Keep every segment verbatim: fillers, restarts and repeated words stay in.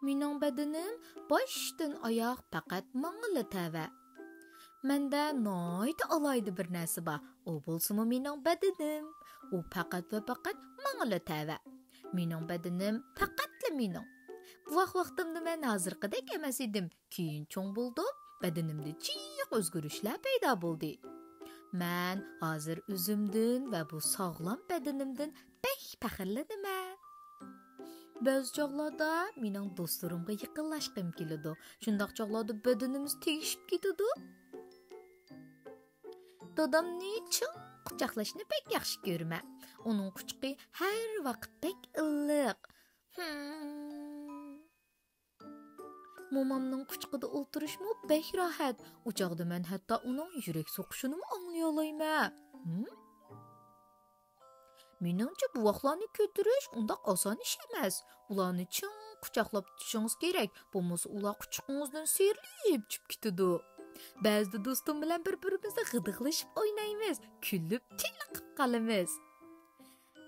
مېنىڭ بەدىنىم باشتىن ئاياغ پەقەت ماڭىلا تەۋە. مەندە ناھايىتى ئالاھىدە بىر نەرسە بار. ئۇ بولسىمۇ مېنىڭ بەدىنىم. ئۇ پەقەت ۋە پەقەت ماڭىلا تەۋە. مېنىڭ بەدىنىم پەقەتلا مېنىڭ. بوۋاق ۋاقتىمدا مەن ھازىرقىدەك ئەمەس ئىدىم. كېيىن چوڭ بولدۇم، بەدىنىمدە جىق ئۆزگىرىشلەر پەيدا بولدى. مەن ھازىر ئۆزۈمدىن ۋە بۇ ساغلام بەدىنىمدىن بەك پەخىرلىنىمەن. بەزى چاغلاردا مېنىڭ دوستلىرىمغا يېقىنلاشقۇم كېلىدۇ. شۇنداق چاغلاردا بەدىنىمىز تېگىشىپ كېتىدۇ. دادامنى چىڭ قۇچاقلاشنى بەك ياخشى كۆرىمەن. ئۇنىڭ قۇچىقى ھەر ۋاقىت بەك ئىللىق. ھىم. مومامنىڭ قۇچىقىدا ئولتۇرۇشمۇ بەك راھەت. ئۇ چاغدا مەن ھەتتا ئۇنىڭ يۈرەك سوقۇشىنىمۇ ئاڭلىيالايمەن. ھىم؟ مېنىڭچە، بوۋاقلارنى كۆتۈرۈش ئۇنداق ئاسان ئىش ئەمەس. ئۇلارنى چىڭ قۇچاقلاپ تۇتۇشىڭىز كېرەك، بولمىسا ئۇلار قۇچىقىڭىزدىن سىيرىلىپ چۈشۈپ كېتىدۇ. بەزىدە دوستۇم بىلەن بىر-بىرىمىزنى غىدىقلىشىپ ئوينايمىز، كۈلۈپ تىللىقىپ قالىمىز.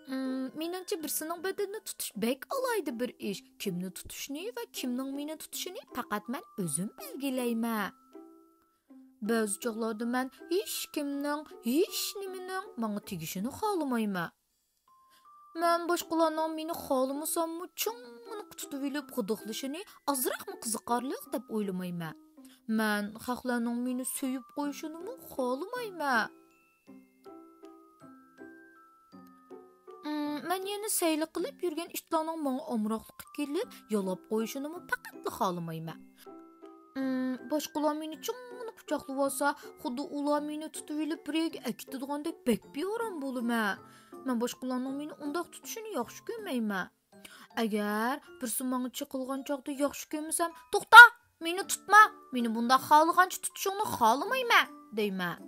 ئىم، مېنىڭچە، بىرسىنىڭ بەدىنىنى تۇتۇش بەك ئالاھىدە بىر ئىش. كىمنى تۇتۇشنى ۋە كىمنىڭ مېنى تۇتۇشىنى پەقەت مەن ئۆزۈم بەلگىلەيمەن. بەزى چاغلاردا مەن ھېچكىمنىڭ، ھېچنېمىنىڭ ماڭا تېگىشىنى خالىمايمەن. مەن باشقىلارنىڭ مېنى خالىمىساممۇ چىڭ قۇتۇتۇۋېلىپ غىدىقلىشىنى ئازراقمۇ قىزىقارلىق دەپ ئويلىمايمەن. مەن خەقلەرنىڭ مېنى سۆيۈپ قويۇشىنىمۇ خالىمايمەن. ئىم، مەن يەنە سەيلە قىلىپ يۈرگەن ئىتلارنىڭ ماڭا ئامراقلىققا كېلىپ، يالاپ قويۇشىنىمۇ پەقەتلا خالىمايمەن. ئىم، باشقىلار مېنى چىڭ قۇچاقلىۋالسا، خۇددى ئۇلار مېنى تۇتۇۋېلىپ بىر يەرگە ئەكېتىدىغاندەك بەك بىئارام بولىمەن. مەن باشقىلارنىڭ مېنى ئۇنداق تۇتۇشىنى ياخشى كۆرمەيمەن. ئەگەر بىرسى ماڭا چېقىلغان چاغدا ياخشى كۆرمىسەم، «توختا! مېنى تۇتما! مېنى بۇنداق خالىغانچە تۇتۇشۇڭنى خالىمايمەن!» دەيمەن.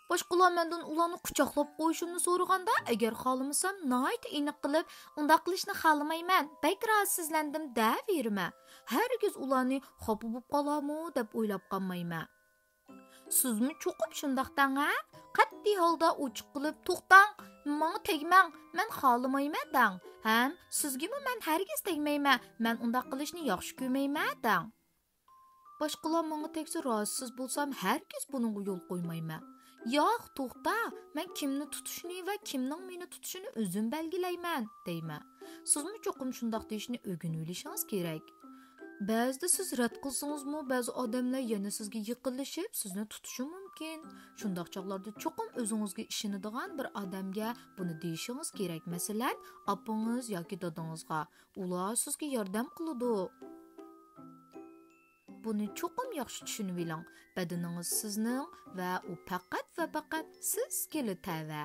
باشقىلار مەندىن ئۇلارنى قۇچاقلاپ قويۇشۇمنى سورىغاندا، ئەگەر خالىمىسام، ناھايىتى ئېنىق قىلىپ، «ئۇنداق قىلىشنى خالىمايمەن، بەك راھەتسىزلەندىم» دەۋېرىمەن. ھەرگىز ئۇلارنى خاپا بولۇپ قالارمۇ دەپ ئويلاپ قالمايمەن. سىزمۇ چوقۇم شۇنداق دەڭ، ھە؟ قەتئىي ھالدا ئوچۇق قىلىپ، «توختاڭ، ماڭا تەگمەڭ، مەن خالىمايمەن» دەڭ. ھەم «سىزگىمۇ مەن ھەرگىز تەگمەيمەن، مەن ئۇنداق قىلىشنى ياخشى كۆرمەيمەن» دەڭ. باشقىلار ماڭا تەگسە راھەتسىز بولسام، ھەرگىز بۇنىڭغا يول قويمايمەن. «ياق، توختا، مەن كىمنى تۇتۇشنى ۋە كىمنىڭ مېنى تۇتۇشىنى ئۆزۈم بەلگىلەيمەن» دەيمەن. سىزمۇ چوقۇم شۇنداق دېيىشنى ئۆگىنىۋېلىشىڭىز كېرەك. بەزىدە سىز رەت قىلسىڭىزمۇ، بەزى ئادەملەر يەنە سىزگە يېقىنلىشىپ، سىزنى تۇتۇشى مۇمكىن. شۇنداق چاغلاردا چوقۇم ئۆزىڭىزگە ئىشىنىدىغان بىر ئادەمگە بۇنى دېيىشىڭىز كېرەك. مەسىلەن، ئاپىڭىز ياكى دادىڭىزغا. ئۇلار سىزگە ياردەم قىلىدۇ. بۇنى چوقۇم ياخشى چۈشىنىۋېلىڭ. بەدىنىڭىز سىزنىڭ ۋە ئۇ پەقەت ۋە پەقەت سىزگىلا تەۋە.